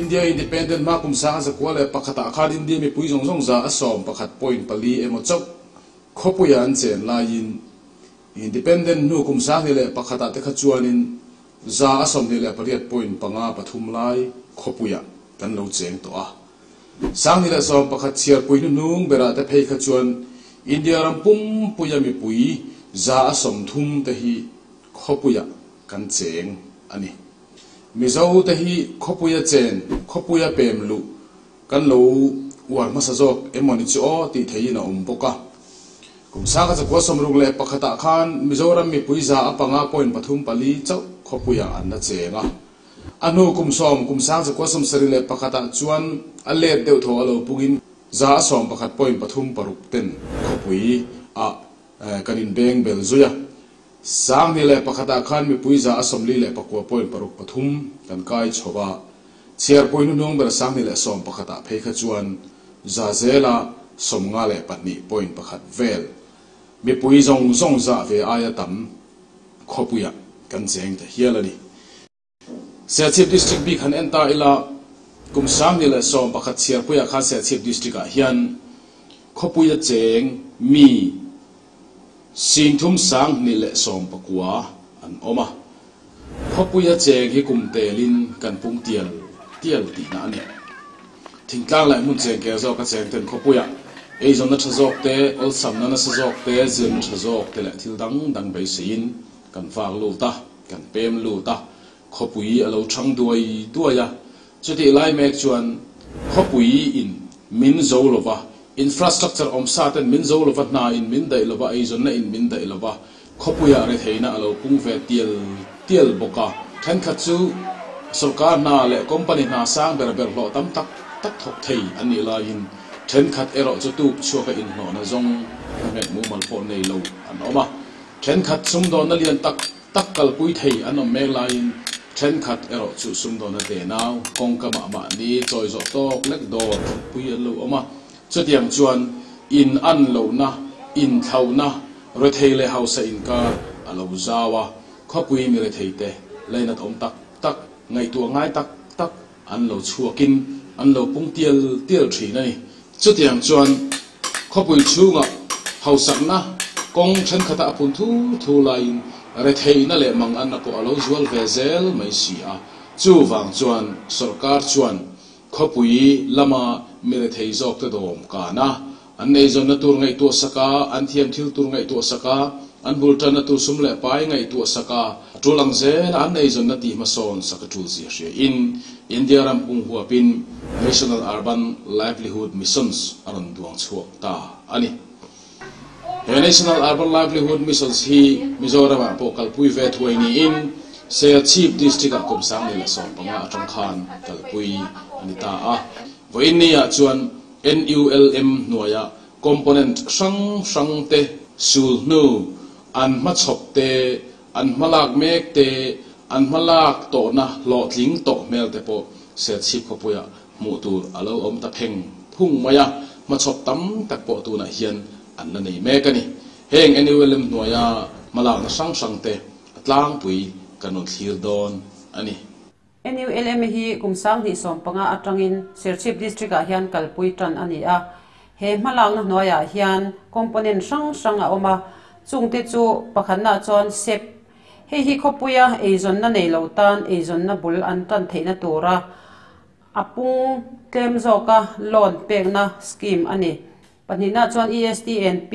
India Independent hma kum 1901 ah khan India mipui zawng zawng 11.4% emaw chauh khawpuia an chen laiin Independent hnu kum 2001 ah te kha chuanin 28.53% lai khawpuia kan lo cheng tawh a. 2011 chhiarpui hnuhnung berah te phei kha chuan India ram pumpuia mipui 30% te hi khawpuia kan cheng a ni. Mizo te hi khawpuia chen, khawpuia pem luh kan lo uar hmasa zawk emawni chu aw tih theihin a awm bawk a. Kum 1961 ah khan Mizoram mipui 5.34% chauh khawpuia an la cheng a. A hnu kum 10, kum 1971 ah chuan a let deuh thaw a lo pungin 11.36% ten khawpui ah kan inbeng bel zui a. 2001 ah khan mipui 49.63% kan kai chho a. Chhiarpui hnuhnung ber 2011 ah phei kha chuan 52.1% vel. Mipui zawng zawng za ve aia tam khawpuia kan cheng ta hial a ni. Serchhip District bik han en ta ila, kum 2011 chhiarpuiah khan Serchhip District ah hian khawpuia cheng mi 3,219 an awm a. Khawpuia cheng hi kum telin kan pung tial tial tihna a ni. Thingtlang leh hmun cheng ker zawk a cheng ten khawpuia eizawnna tha zawk te, awlsamna nasa zawk te, zirna tha zawk te leh thil dang dang beiseiin kan vak lut a, kan pem lut a, khawpui a lo thang duai duai a. Chutih lai mek chuan khawpui in min zo lova, infrastructure awm sa ten min zo lova, hna in min daih lova, eizawnna in min daih lova, khawpuia retheihna a lo pung ve tial tial bawk a. Thenkhat chu sorkar hna leh company hna sang ber ber hlawh tam tak tak thawk thei an nih laiin thenkhat erawh chu tuk chhuaka inhlawhna zawng nghet mumal pawh nei lo an awm a. Thenkhat sumdawnna lian tak tak kalpui thei an awm mek laiin thenkhat erawh chu sumdawnna tenau kawngka mah mahni chawi zawh tawk lek dawr thutpui an lo awm a. Chutiang chuan in an lohna, inthlauhna, rethei leh hausa inkar a lo zau a, khawpui mi rethei te lainat awm tak tak, ngaihtuah ngai tak tak an lo chhuakin an lo pung tial tial thin a ni. Chutiang chuan khawpui chhungah hausakna kawng thenkhata a phun thu thu laiin retheihna leh manganna pawh a lo zual ve zel mai si a. Chuvang chuan sorkar chuan khawpui lama mi rethei zawk te dawm kan a, an eizawnna tur ngaihtuah sak a, an thiam thil tur ngaihtuah sak a, an bul tanna tur sum leh pai ngaihtuah sak a, a tul ang zel a an eizawnna tih hmasawn sak a tul zia hria in India ram pung huapin National Urban Livelihood Missions a rawn duang chhuak ta a ni. He National Urban Livelihood Missions hi Mizoramah pawh kalpui ve thuai niin Serchhip District ah kum 2015 atang khan kalpui a ni ta a. Vawiin ah chuan NULM hnuaia component hrang hrang te sul hnu, an hmachhawp te, an hmalak mek te, an hmalak tawhna hlawhtling tawh hmel te pawh Serchhip khawpuia hmuh tur a lo awm ta pheng phung mai a, hmachhawp tam tak pawh tunah hian an la nei mek a ni. Heng NULM hnuaia hmalakna hrang hrang te a tlangpui kan rawn thlir dawn a ni. NULM hi kum 2015 atangin Serchhip District ah hian kalpui tan a ni a. He hmalakna hnuaiah hian component hrang hrang a awm a, chungte chu pakhatna chuan SEP. Hei hi khawpuia eizawnna nei lo tan eizawnna bul an tan theihna tura a pung tlem zawka loan pekna scheme a ni. Pahnihna chuan ESTNP.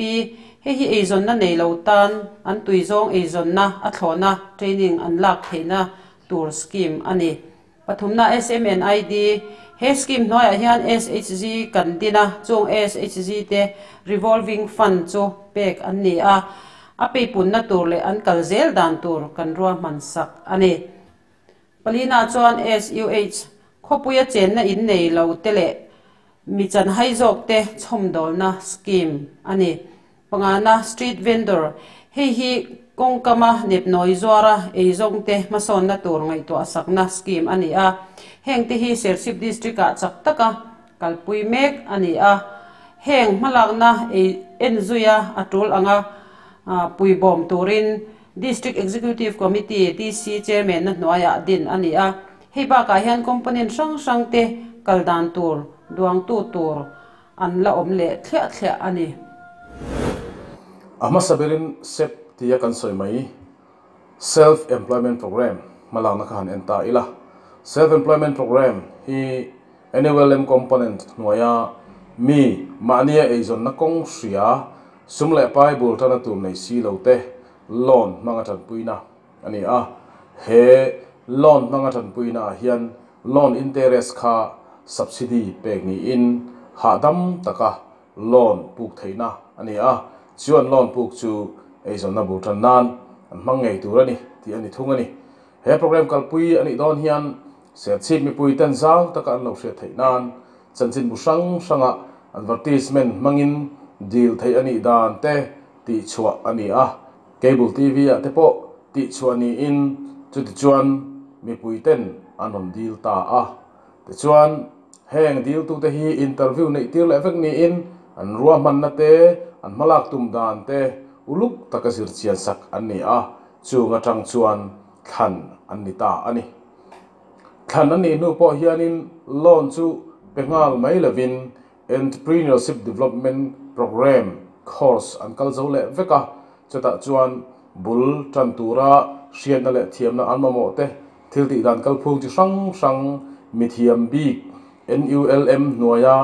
Hei hi eizawnna nei lo tan an tuizawng eizawnna a thlawhna training an lak theihna tur scheme a ni. Pathumna SMNID. He scheme hnuaiah hian SHG kan din a, chung SHG te revolving fund chu pek an ni a, a peipunna tur leh an kal zel dan tur kan ruahman sak a ni. Palina chuan SUH khawpuia chenna in nei lo te leh mi chanhai zawk te chhawmdawlna scheme a ni. Pangana street vendor. Hei hi kawngkama nepnawi zuara eizawng te hmasawnna tur ngaihtuah sakna scheme a ni a. Heng te hi Serchhip District ah chak taka kalpui mek a ni a. Heng hmalakna ei en zuia a tul anga puibawm turin District Executive Committee, DC, Chairman na hnuaiah din a ni a. Hei bakah hian component hrang hrangte kal dan tur duangtu tur an la awm leh thliah thliah a ni. A hmasa berin sep tia kan sawi mai, Self Employment Programme hmalakna kha han en ta ila. Self Employment Programme hi NULM component hnuaia mi mahnia eizawnna kawng hria, sum leh pai bul tana tur nei si lo te loan hmanga tanpuina a ni a. He loan hmanga tanpuina ah hian loan interest kha subsidy pek niin hahdam taka loan puk theihna a ni a. Chuan loan puk chu eizawnna bul tan nan an hmang ngei tur a ni tih a ni thung a ni. He program kalpui a nih dawn hian Serchhip mipui ten zau taka an lo hriat theih nan chanchinbu hrang hranga advertisement hmangin dil theih a nih dan te tihchhuah a ni a, Cable TV ah te pawh tihchhuah niin chutichuan mipui ten an rawn dil ta a. Tichuan heng diltute hi interview neih tir leh vek niin an ruahmanna te, an hmalak tum dan te uluk taka zirchian sak an ni a, chung atang chuan thlan an ni ta a ni. Thlan an nih hnu pawh hianin loan chu pe nghal mai lovin Entrepreneurship Development Programme course an kal zo leh vek a, chutah chuan bul tan tura hriatna leh thiamna an mamawh te, thil tih dan kalphung chi hrang hrang, mithiam bik, NULM hnuaia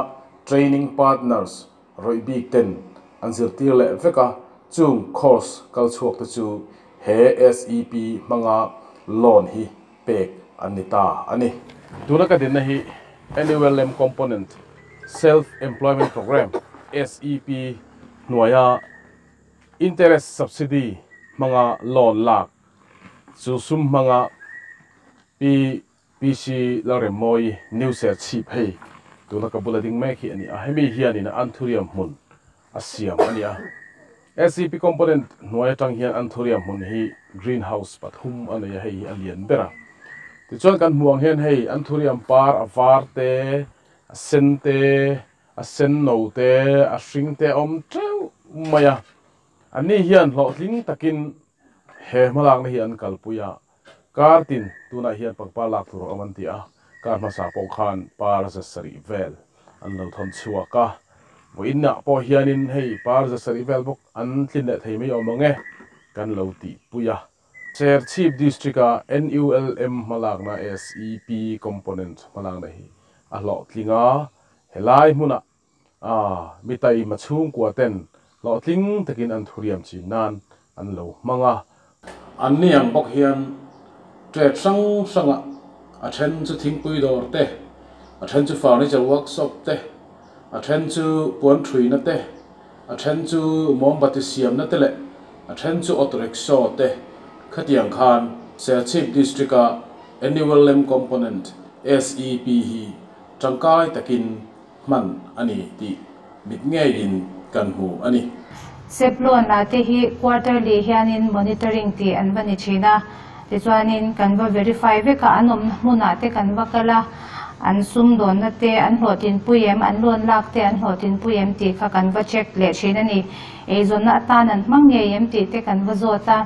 training partners rawih bik ten an zirtir leh vek a, chung course kal chhuak te chu he SEP hmanga loan hi pek an ni ta a ni. Tuna ka dinna hi NULM Component Self Employment Programme, SEP, hnuaia interest subsidy hmanga loan lak chu sum hmanga Pi PC Lalremmawi New Serchhip hei tuna ka bula ding mek hi a ni a, hemi hianin a anthurium hmun a siam a ni a. SCP component hnuai atang hian anthurium hmun hi green house pathum a nei a, hei hi a lian ber a. Tichuan kan hmuh ang hian hei anthurium par a var te, a sen te, a sen no te, a hring te a awm teuh mai a. Anni hian hlawhtling takin he hmalakna hi an kalpui a. Kar tin tunah hian pangpar lak tur a awm an ti a, kar hmasa pawh khan par za sarih vel an lo thawn chhuak a, vawiinah pawh hianin hei par za sarih vel bawk an tlin leh thei mai awm ang e kan lo tihpui a. Serchhip District-a NULM hmalakna SEP component hmalakna hi a hlawhtling a, helai hmunah a mitaima chhungkua ten hlawhtling takin an thuriam chin nan an lo hmang a. An ni ang bawk hian trade hrang hrangah a then chu thingpui dawr te, a then chu furniture workshop te, a then chu puan thuina te, a then chu mawmbati siamna te leh a then chu auto rickshaw te khatiang khan Serchhip District-a NULM component SEP hi tangkai takin hman a ni tih mit ngeiin kan hmu a ni. Sep loan ah te hi quarterly hianin monitoring tih an va ni thin a, tichuanin kan va verify vek a, an awmna hmunah te kan va kal a, an sumdawnna te an hlawhtinpui em, an loan lak te an hlawhtinpui em tih kha kan va check leh thin a ni. Eizawnna atan an hmang ngei em tih te kan va zawt a,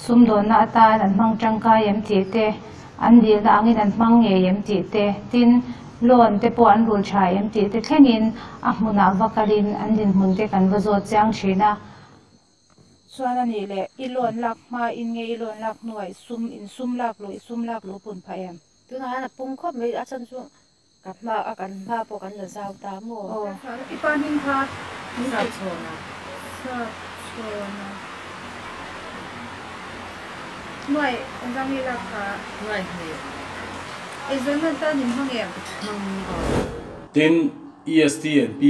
sumdawnna atan an hmang tangkai em tih te, An dilna angin an hmang ngei em tih te, tin, loan te pawh an rul tha em tih te thlengin a hmunah va kalin an dinhmun te kan va zawt chiang thin a. Chuan a nih leh, i loan lak hma in nge i loan lak hnuah i sum, in sum lak luh, i sum lak luh pun phah em? Tunah hian a pung khawp mai, a chhan chu ka hma a kan hma pawh kan la zau ta maw? Aw, i pa hming kha Sap chhawna. Sap chhawna. Nuai engzang nge lak kha? Nuai hnih. Eizawnna tan in hmang em? Hmang aw. Tin, ESTNP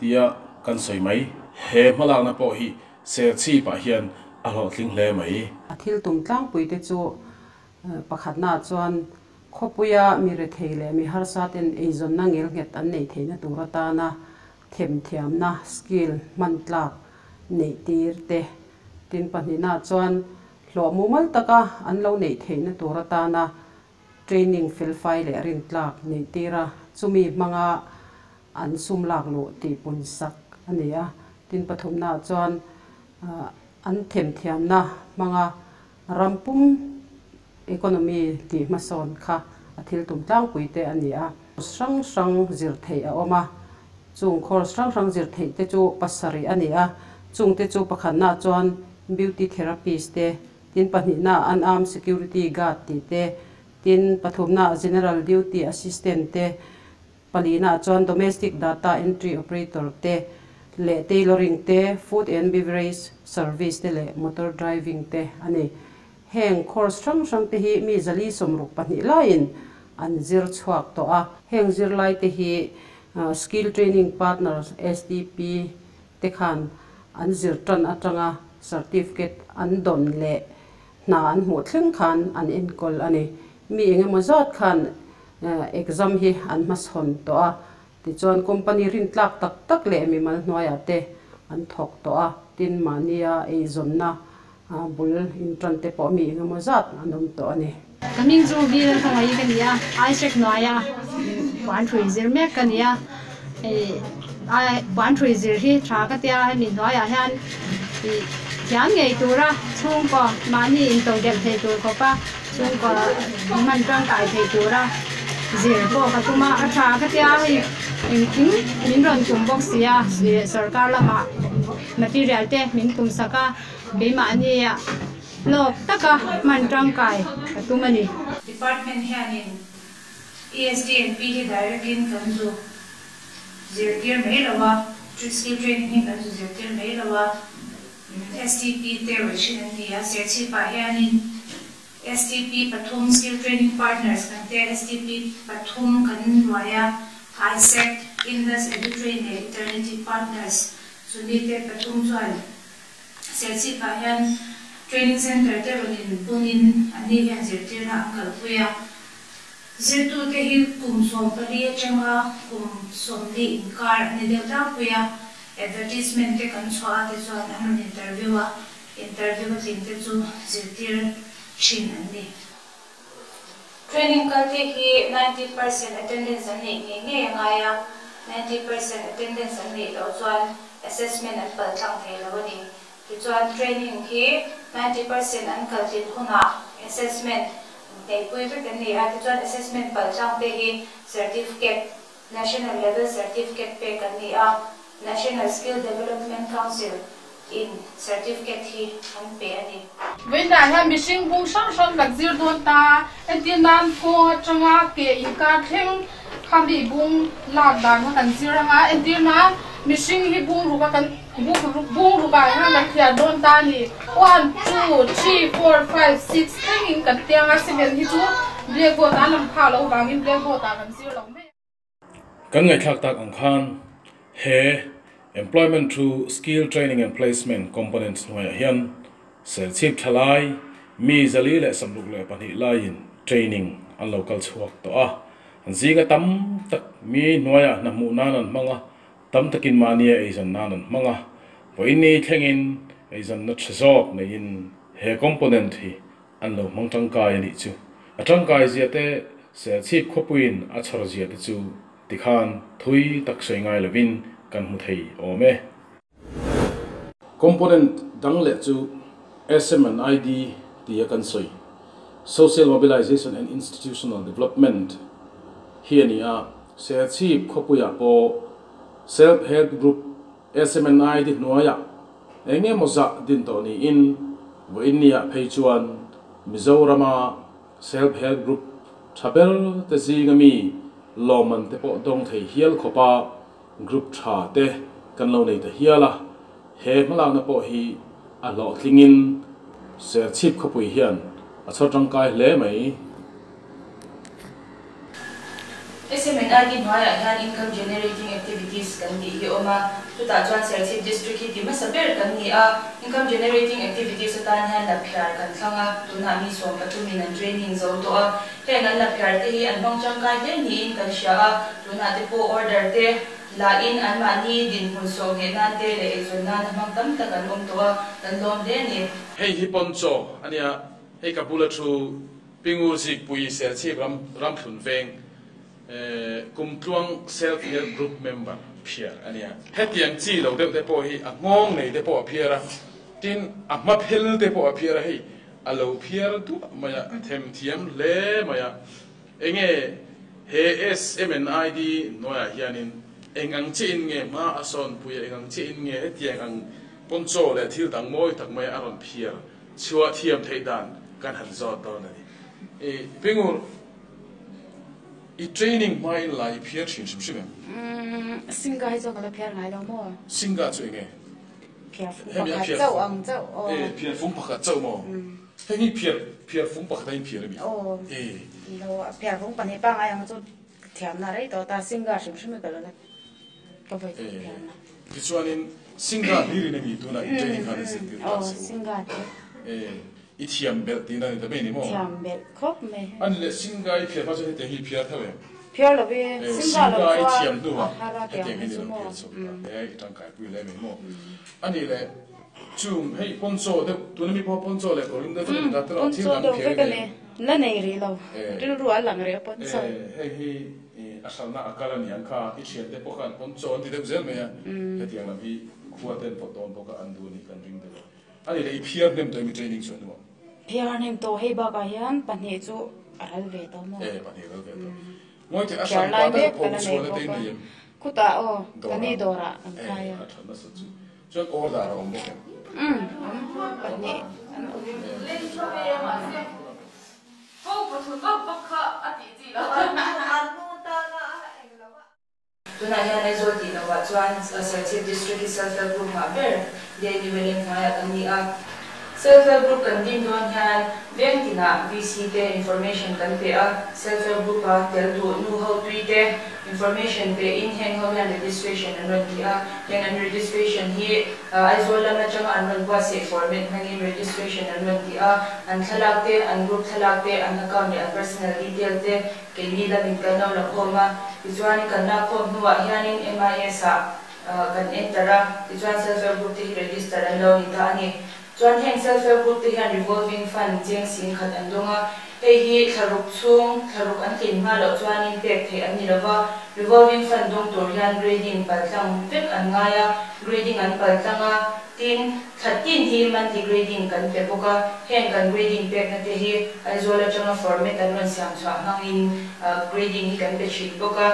tia kan sawi mai. He hmalakna pawh hi Serchhip ah hian a hlawhtling hle mai. A thil tum tlangpui te chu pakhatnaah chuan khawpuia mi rethei leh mi harsa ten eizawnna ngelnghet an neih theihna tur atana themthiamna, skill, hman tlak neih tir te. Tin pahnihnaah chuan hlawh mumal taka an lo neih theihna tur atana training felfai leh rintlak neih tir a, chumi hmanga an sum lak luh tih pun sak a ni a. Tin pathumnaah chuan an themthiamna hmanga ram pum economy tih hmasawn kha a thil tum tlangpui te a ni a. Hrang hrang zir theih a awm a, chung course hrang hrang zir theih te chu pasarih a ni a, chung te chu pakhatnaah chuan Beauty Therapist te, tin pahnihnaah Unarmed Security Guard tih te, tin pathumnaah General Duty Assistant te, Palinaah chuan Domestic Data Entry Operator te leh Tailoring te, Food and Beverage Service te leh Motor Driving te a ni. Heng course hrang hrang te hi mi 462 laiin an zir chhuak tawh a. Heng zirlai te hi Skill Training Partners, STP, te khan an zir tan atanga certificate an dawn leh hna an hmuh thleng khan an enkawl a ni. Mi engemaw zat khan Exam hi an hmasawn tawh a, tichuan company rintlak tak tak leh mimal hnuaiah te an thawk tawh a, tin mahnia eizawnna bul intan te pawh mi engemaw zat an awm tawh a ni. Ka hming chu Bill Khawngaih ka ni a, Isaac hnuaia puan hrui zir mek ka ni a, hei puan hrui zir hi tha ka tia hemi hnuaiah hian ih thiam ngei tura chhungkaw mahni intodelh thei tur khawpa Chhungkaw hman tangkai theih tura zir pawh ka tum a, a tha ka tia hei engkim min rawn tum bawk si a, sorkar lamah material te min tum sak a, keimahni lawk taka hman tangkai ka tum a ni. Department hianin ESDNP hi direct in kan zu zirtir mai lo a, skill training hi kan zu zirtir mai lo a. STP te rawn hrin an ni a, Serchhipah hianin STP pathum Skill Training Partners kan tia, STP pathum kan ruai a, ISEC, Indus Edutrain leh Eternity Partners chumi te pathum chuan Serchhipah hian Training Centre te rawn inpunin anni hian zirtirna an kalpui a. Zirtute hi kum 14 atanga kum 40 inkar an ni deuh tlangpui a, advertisement te kan chhuah a te chuan an rawn interview a, interview a tling te chu zirtir thin an ni. Training kal te hi 90% attendance an neih ngei ngei a ngai a, 90% attendance an neih loh chuan assessment an paltlang thei lo a ni. Tichuan training hi 90% an kal tlin hunah assessment neihpui vek an ni a, tichuan assessment paltlang te hi certificate, national level certificate pek an ni a, National Skill Development Council in certificate hi an pe a ni. Vawiinah hian mihring bung hrang hrang kan zir dawn ta, entir nan kawng atanga ke inkar thleng kha mi bung lak dan kha kan zir anga, entir nan mihring hi bung ruk a kan Bung rukah hian kan thliar dawn ta a ni. One, two, three, four, five, six thlengin kan tiang a, seven hi chu blackboard ah an phah loh vangin blackboard ah kan zir lo mai a. Kan ngaihthlak tak ang khan he Employment through Skill Training and Placement component hnuaiah hian Serchhip thalai mi 462 laiin training an lo kal chhuak tawh a, an zinga tam tak mi hnuaiah hna hmuh nan an hmang a, Tam takin mahnia eizawn nan an hmang a, vawiin thlengin eizawnna tha zawk neiin he component hi an lo hmang tangkai a nih chu. A tangkai zia te, Serchhip khawpuiin a chhawr zia te chu tikhan thui tak sawi ngai lovin kan hmu thei awm e. Component dang leh chu SM and ID tia kan sawi, Social Mobilization and Institutional Development hi a ni a. Serchhip khawpuiah pawh Self Help Group, SMNI, di hnuaiah eng emaw zah din tawh niin vawiinniah phei chuan Mizorama Self Help Group tha ber te zinga mi lawmman te pawh dawng thei hial khawpa group tha te kan lo nei ta hial a, he hmalakna pawh hi a hlawhtlingin Serchhip khawpui hian a chhawr tangkai hle mai. SMNID hnuaiah hian Income Generating Activities kan tih hi awm a, chutah chuan Serchhip District hi ti hmasa ber kan ni a. Income Generating Activities atan hian laphiar kan thlang a, tunah mi sawmpathumin an training zo tawh a. Heng an laphiar te hi an hmang tangkai hle niin kan hria a, tunah te pawh order te la in anmahni dinhmun sawh ngheh nan te leh eizawn nana hmang tam tak an awm tawh a, kan lawm hle a ni. Hei hi Poncho a nia, hei ka bula thu Pingur Zikpui Serchhip ram Ramthlun veng Kumtluang Self Help Group member phiar a nia. Hetiang chi lo deuh te pawh hi a nghawng nei te pawh a phiar a, tin a hma phel te pawh a phiar a, hei a lo phiar duah mai a, a them thiam hle mai a. Enge he SMNID hnuaiah hianin eng ang chiahin nge hma a sawnpui a, eng ang chiahin nge hetiang ang poncho leh thil dang mawi tak mai a rawn phiar chhuah thiam theih dan kan han zawt dawn a ni. I Pingur, i training hmain la i phiar thin hrim hrim em? Umm, Singa hi chuan ka la phiar ngai lo maw? Singa chu enge? Phiar fung pakhat chauh ang chauh aw. E, phiar fung pakhat chauh maw? Heng hi phiar, phiar fung pakhat a inphiar a mi? Aw, lo, phiar fung pahnih pangngai ang chu thiamna rei tawh ta, Singa hrim hrim hi ka lo la ka vawi khat phiarna. Tichuanin Singa hlir in a mi tunah in training khan an zirtir ta se u. Aw, Singa te. E, i thiam belh tihna a ni ta mai ni maw? Thiam belh khawp mai. A ni le, Singa i phiar hma chuan hetiang hi i phiar tho em? Phiar lo e, Singa lo chuan a har a tiang hi chu maw. E, i tangkaipui hle mai maw. A ni le, chung hei poncho deuh, tuna mi pawh poncho leh kawr in deuh vek a ni ta tiraw, thil dang phiar i nei em? La nei rih lo, rilru a lang rih a poncho. E, hei hi a hralhna a kal a ni ang kha, i thiante pawh khan poncho an ti deuh zel mai a, hetiang lam hi khua ten pawh dawn bawk a an duh a nih kan ring deuh a. A ni le, i phiar hnem tawh emi training chu a hnuah? Phiar hnem tawh, hei bakah hian pahnih chu a ral ve tawh maw? E, pahnih a ral ve tawh. Ngawi teh, a hran pa tak a pho chhuahna te in nei em? Khutah aw, ka ni dawrah an khai a. E, a that nasa chu. Chuan order a awm bawk em? Umm, awm pahnih an awm. Tunah hian Aizawl tih lovah chuan Serchhip District hi Self Help Group ngah ber Daily Welling hnuaiah kan ni a. Self Help Group kan din dawn hian veng tinah VC te information kan pe a, Self Help Group a tel duh nu ho tui te information pe in heng ho hian registration an rawn ti a. Heng an registration hi Aizawl lam atanga an rawn buatsaih format hmangin registration an rawn ti a, an thlalak te, an group thlalak te, an account leh an personal detail te Keini lamin kan lo la khawm a, tichuanin kan lak khawm hnuah hianin MIS ah kan enter a, tichuan Self Help Group te hi register an lo ni ta a ni. Chuan heng Self Help Group te hian revolving fund cheng sing khat an dawng a, hei hi thlaruk chhung, thlaruk an tlin hma loh chuanin pek theih an ni lova, revolving fund dawng tur hian grading paltlang vek an ngai a, grading an paltlang a, tin, Thla tin hi monthly grading kan pe bawk a, heng kan grading pekna te hi Aizawl atanga format an rawn siam chhuah hmangin grading hi kan pe thin bawk a.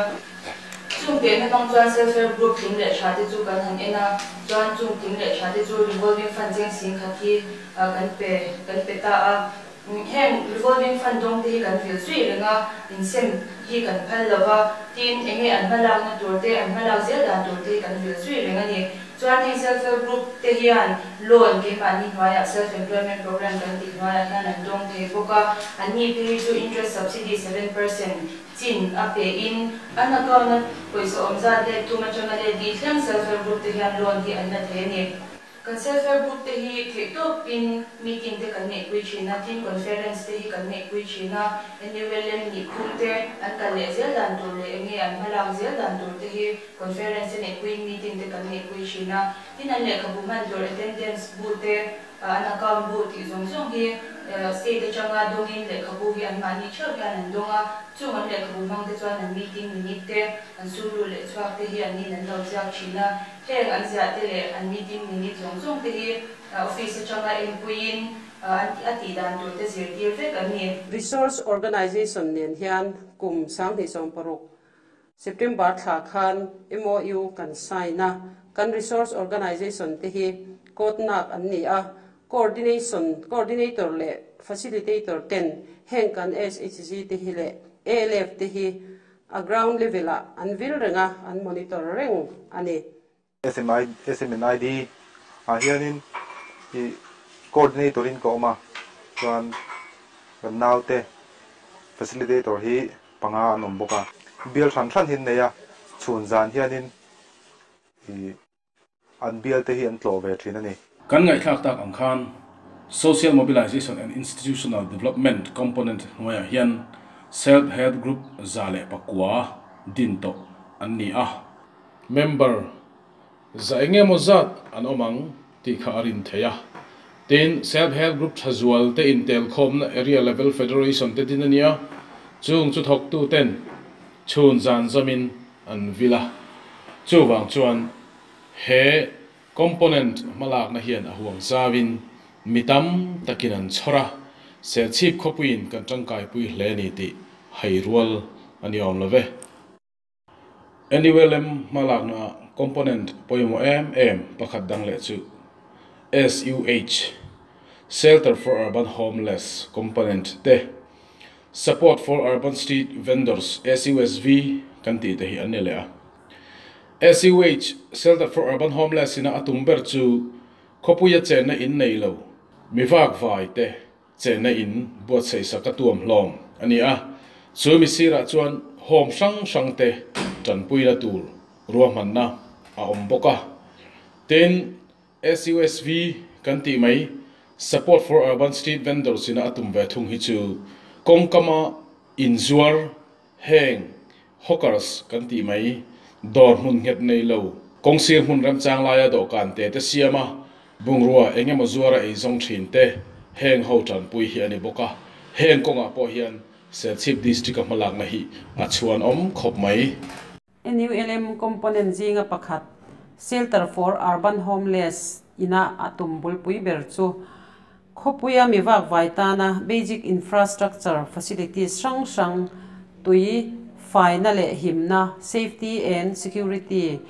Chung pekna hmang chuan self help group tling leh tha te chu kan han en a, chuan chung tling leh tha te chu revolving fund cheng sing khat hi kan pe kan pe ta a. Heng revolving fund dawng te hi kan vil zui reng a, insem hi kan phal lo va, tin enge an hmalakna tur te, an hmalak zel dan tur te hi kan vil zui reng a ni. Chuan heng self help group te hian loan keimahni hnuaiah self employment program kan tih hnuaiah hian an dawng thei bawk a, anni phei chu interest subsidy 7% chin a pe in an account a pawisa awm zat let thum atanga let li thleng self help group te hian loan hi an la thei a ni. Kan self help group te hi theihtawpin meeting te kan neihpui thin a, tin conference te hi kan neihpui thin a, NULM nihphung te an kal leh zel dan tur leh enge an hmalak zel dan tur te hi conference te neihpuiin meeting te kan neihpui thin a, tin an lehkhabu hman tur attendance bu te, an account bu tih zawng zawng hi state atanga dawngin lehkhabu hi anmahni theuh hian an dawng a, chung an lehkhabu hmang te chuan an meeting minute te, an sumlu leh chhuak te hi annin an lo ziak thin a. Heng an ziah te leh an meeting minute zawng zawng te hi office atanga enpuiin a tih dan tur te zirtir vek an ni. Resource Organization nen hian kum 2016 September thla khan MOU kan sign a, kan Resource Organization te hi Kawtnak an ni a, Coordination, Coordinator leh Facilitator ten heng kan SHG te hi leh ALF te hi A ground level ah an vil reng a, an monitor reng a ni. SMI, SMNID, ah hianin i coordinator in ka awm a, chuan kan naute facilitator hi panga an awm bawk a. Bial hran hran hi an nei a, chhun zan hianin i an bial te hi an tlawh ve thin a ni. Kan ngaihthlak tak ang khan Social Mobilization and Institutional Development component hnuaiah hian Self Help Group 104 din tawh an ni a. Member za eng emaw zat an awm ang tih kha a rin theih a. Tin, Self Help Group tha zual te intelkhawmna Area Level Federation te din a ni a, chung chu thawktu ten chhun zan zamin an vil a. Chuvang chuan he component hmalakna hian a huang zauin mi tam takin an chhawr a, Serchhip khawpuiin kan tangkaipui hle a ni tih hai rual a ni awm lo ve. NULM hmalakna component pawimawh em em pakhat dang leh chu SUH, Shelter for Urban Homeless, component te, Support for Urban Street Vendors, SUSV, kan tih te hi an ni leh a. SUH, Shelter for Urban Homeless, ina a tum ber chu khawpuia chenna in nei lo, mi vak vai te Chenna in buatsaih sak a tuam hlawm a ni a, chu mi sirah chuan home hrang hrang te tanpuina tur ruahmanna a awm bawk a. Tin, SUSV kan tih mai Support for Urban Street Vendors ina a tum ve thung hi chu kawngkama inzuar heng hawkers kan tih mai dawr hmun nghet nei lo, kawngsir hmun remchang laia dawhkan te te siam a, Bungrua eng emaw zuara ei zawng thin te heng ho tanpui hi a ni bawk a, heng kawngah pawh hian Serchhip District-a hmalakna hi a chhuanawm khawp mai. NULM component zinga pakhat Shelter for Urban Homeless ina a tum bulpui ber chu khawpuia mi vakvai tana basic infrastructure facilities hrang hrang, tui, faina leh himna, safety and security,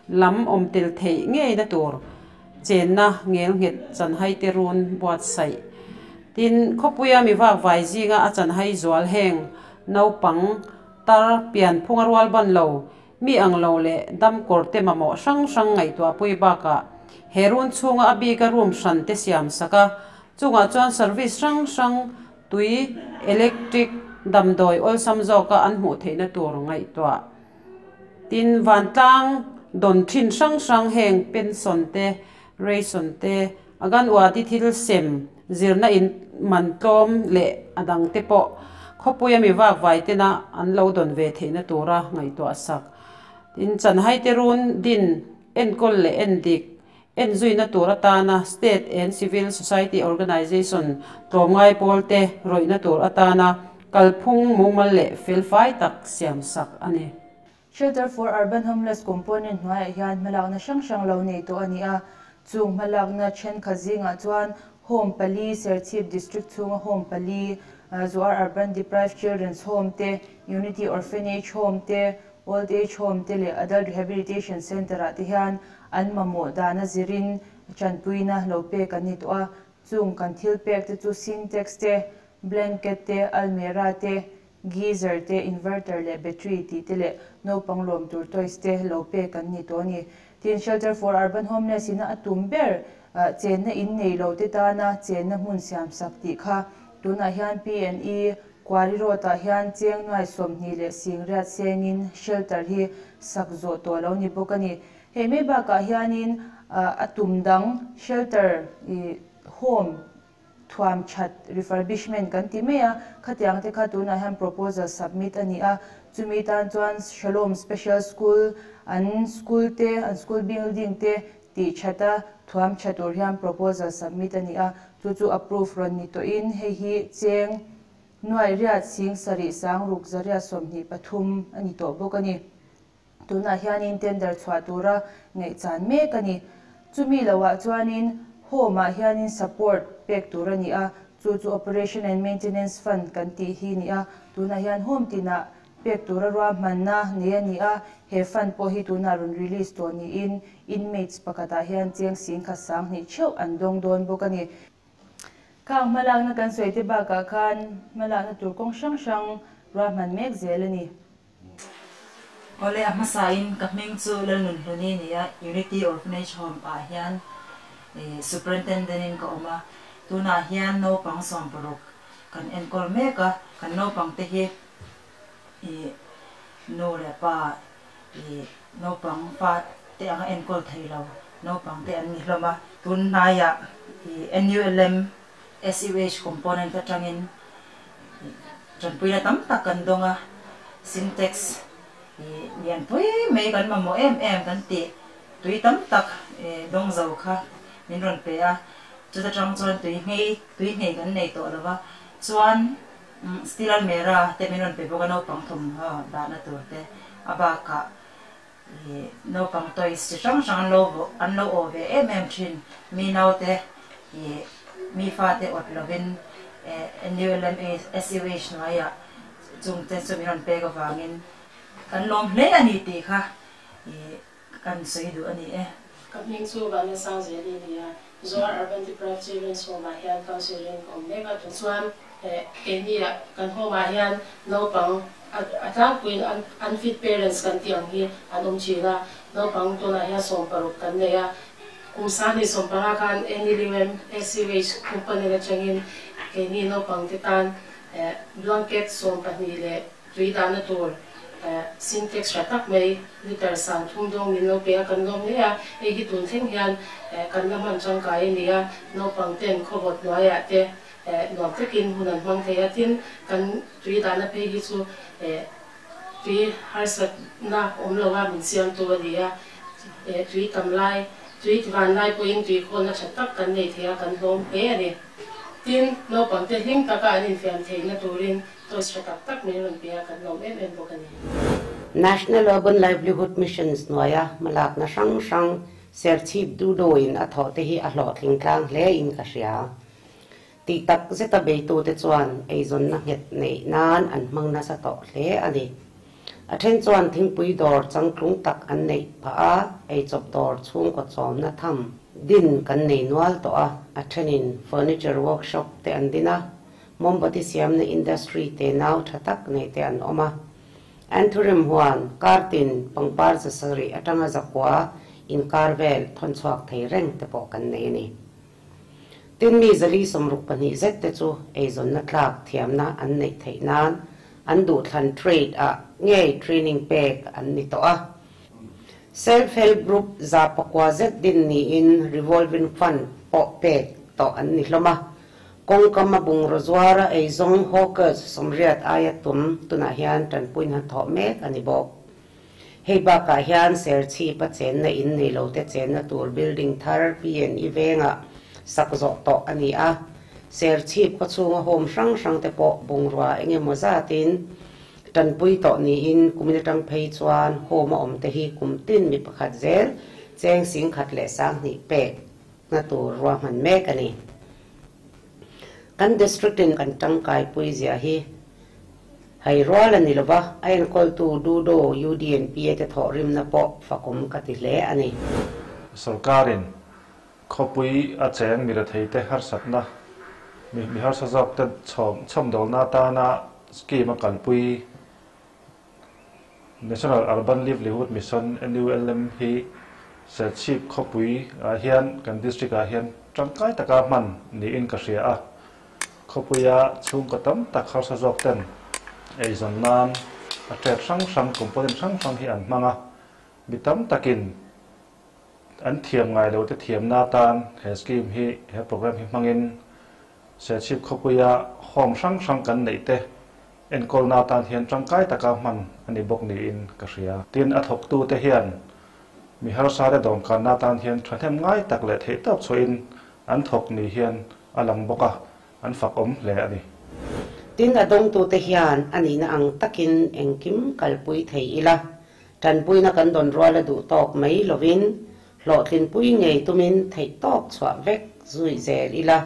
lam awm tel theih ngeina tur Chenna ngelnghet chanhai te run buatsaih. Tin, khawpuia mi vakvai zinga a chanhai zual heng naupang tar pian phunga rual ban lo, mi ang lo leh dam kawr te mamawh hrang hrang ngaihtuahpui bakah he run chhunga a bika room hran te siam sak a, chungah chuan service hrang hrang tui, electric, damdawi awlsam zawka an hmuh theihna tur ngaihtuah. Tin, vantlang dawn thin hrang hrang heng pension te, ration te, Aganwadi thil sem, zirna in man tlawm leh a dang te pawh khawpuia mi vakvai tena an lo dawn ve theihna tura ngaihtuah sak. Tin, chanhai te run din enkawl leh endik enzuina tur atana State and Civil Society Organization tlawmngai pawl te rawihna tur atana kalphung mumal leh felfai tak siamsak a ni. Shelter for Urban Homeless component hnuaiah hian hmalakna hrang hrang lo nei tawh a ni a. Chung hmalakna thenkhat zingah chuan Home pali, Serchhip District chhunga Home pali, Zoar Urban Deprived Children's Home te, Unity Orphanage Home te, Old Age Home te leh Adult Rehabilitation Centre-ah te hian an mamawh dana zirin tanpuina lo pek an ni tawh a. Chung kan thil pek te chu Sintex te, blanket te, almirah te, geyser te, inverter leh battery tih te leh naupang lawm tur toys te lo pek an ni tawh a ni. Tin, Shelter for Urban Homeless ina a tum ber chenna in nei lo te tana chenna hmun siam sak tih kha tunah hian PNE Quarry Road ah hian cheng nuai 26 sengin shelter hi sak zawh tawh lo ni bawk a ni. Hei mai bakah hianin a tum dang shelter home thuam that refurbishment kan ti mai a, khatiang te kha tunah hian proposal submit a ni a, chumi tan chuan Shalom Special School an school te an school building te tih that a thuam tha tur hian proposal submit a ni a, chu chu approve rawn ni tawhin hei hi cheng nuai riat sing sarih sang ruk zariat 23 a ni tawh bawk a ni. Tunah hianin tender chhuah tura ngaihchan mek a ni. Chumi lohah chuanin Home-ah hianin support pek tur a ni a, chu chu Operation and Maintenance Fund kan tih hi ni a. Tunah hian Home tinah pek tura ruahmanna nei a ni a, he fund pawh hi tunah rawn release tawh niin inmates pakhatah hian cheng singkhat 2000 theuh an dawng dawn bawk a ni. Khang hmalakna kan sawi te bakah khan hmalakna tur kawng hrang hrang ruahman mek zel a ni. Awle a hmasain ka hming chu Lalnun Hluni a ni a, Unity Orphanage Home ah hian Superintendent in ka awm a, tunah hian naupang 60 kan enkawl mek a, kan naupang te hi ih nu leh pa ih naupang fa te anga enkawl thei lo naupang te an ni hlawm a, tun hnaiah ih NULM SUH component atangin tanpuina tam tak kan dawng a, Sintex ih lianpui mai kan mamawh em em kan tih tui tam tak dawng zo kha min rawn pe a, chuta tang chuan tui nghei tui nghei kan nei tawh lo va, chuan steel almirah te min rawn pe bawk a naupang thawmhnaw dahna tur te a bakah ih naupang toys chi hrang hrang an lo an lo awh ve em em thin mi naute ih mi fate awt lovin NULMA SUH hnuaiah. Chung te chu min rawn pek avangin kan lawm hle a ni tih kha kan sawi duh a ni e. Ka hming chu Vanessa Zeli a ni a, Zoar Urban Deprived Children's Home ah hian counsellor in ka awm mek a, chuan keini ah kan home ah hian naupang a tlangpuiin unfit parents kan tih ang hi an awm thin a, naupang tunah hian 60 kan nei a, kum 2015 khan NLUM SUH company atangin keini naupang te tan Blanket 12 leh tui dahna tur Sintex hra tak mai liter 3000 dawng min lo pe a, kan lawm hle a, hei hi tun thleng hian kan la hman tangkai a ni a, naupang ten khawvawt hnuaiah te nuam takin hun an hmang thei a, tin kan tui dahna phei hi chu tui harsatna awm lo a min siamtu a ni a, tui tam lai, tui van lai pawhin tui khawlna tha tak kan nei thei a, kan hlawm hle a ni. Tin, naupangte hlim taka an infiam theihna turin toys tha tak tak min rawn pe a, kan lawm em em bawk a ni. National Urban Livelihood Mission hnuaia hmalakna hrang hrang Serchhip Dudoin a thawh te hi a hlawhtling tlang hle in ka hria. Tih tak zeta beitute chuan eizawnna nghet neih nan an hmang nasa tawh hle a ni. A then chuan thingpui dawr changtlung tak an neih phah a, eichawp dawr chhungkaw chawmna tham din kan nei nual tawh a, a thenin furniture workshop te an din a, mombati siamna industry te nau tha tak nei te an awm a. Anthurium huan kartin pangpar 700 atanga 900 inkar vel thawnchhuak thei reng te pawh kan nei a ni. Tin mi 462 zet te chu eizawnna tlak thiamna an neih theih nan an duhthlan trade ah ngei training pek an ni tawh a. Self help group 900 zet din niin revolving fund pawh pek tawh an ni hlawm a. Kawngkam a bungraw zuara eizawng hawkers 80 aia tum tunah hian tanpuin han thawh mek a ni bawk. Hei bakah hian Serchhip a chenna in nei lo te chenna tur building thar P&E vengah sak zawh tawh a ni a. Serchhip khaw chhunga home hrang hrang te pawh bungrua eng emaw zatin tanpui tawh niin kumin atang phei chuan home a awm te hi kum tin mi pakhat zel cheng 10,200 pek na tur ruahman mek a ni. Kan district in kan tangkai pui zia hi hei rual a ni lova, a enkawltu Dudo UDNP te thawh rimna pawh fakum ka ti hle a ni. Sarkarin khawpui a cheng mi rethei te harsatna mi harsa zawk te chhawm chhawmdawlna atana scheme a kalpui National Urban Livelihood Mission, NULM, hi Serchhip khawpui ah hian kan district ah hian tangkai taka hman niin ka hria a. Khawpuia chhungkaw tam tak harsa zawk ten eizawn nan a tet hrang hrang component hrang hrang hi an hmang a, mi tam takin an thiam ngai lo te thiamna atan he scheme hi he program hi hmangin Serchhip khawpuia home hrang hrang kan neih te enkawlna atan hian tangkai taka hman a ni bawk niin ka hria. Tin, a thawktu te hian mi harsa te dawmkanna atan hian thahnem ngai tak leh theih tawp chhuahin an thawk ni hian a lang bawk a, an fak awm hle a ni. Tin, a dawngtute hian a nihna ang takin engkim kalpui thei ila, tanpuina kan dawn rual a duh tawk mai lovin, hlawhtlinpui ngei tumin theih tawp chhuah vek zui zel ila,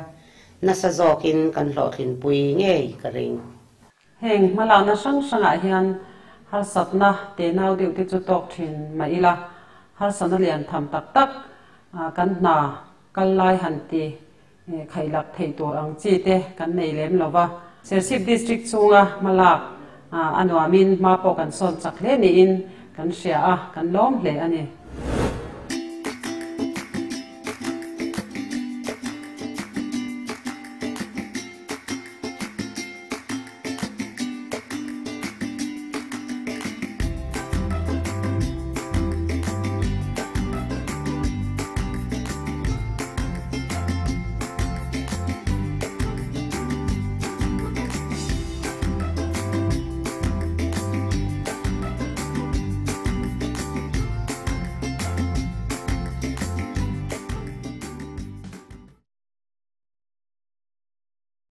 nasa zawkin kan hlawhtlinpui ngei ka ring. Heng hmalakna hrang hrangah hian harsatna te nau deuh te chu tawk thin mah ila, harsatna lian tham tak tak kan hna kal lai han ti khailak theih tur ang chi te kan nei lem lova. Serchhip District chhunga hmalak a nuamin hma pawh kan sawn chak hle niin kan hria a, kan lawm hle a ni.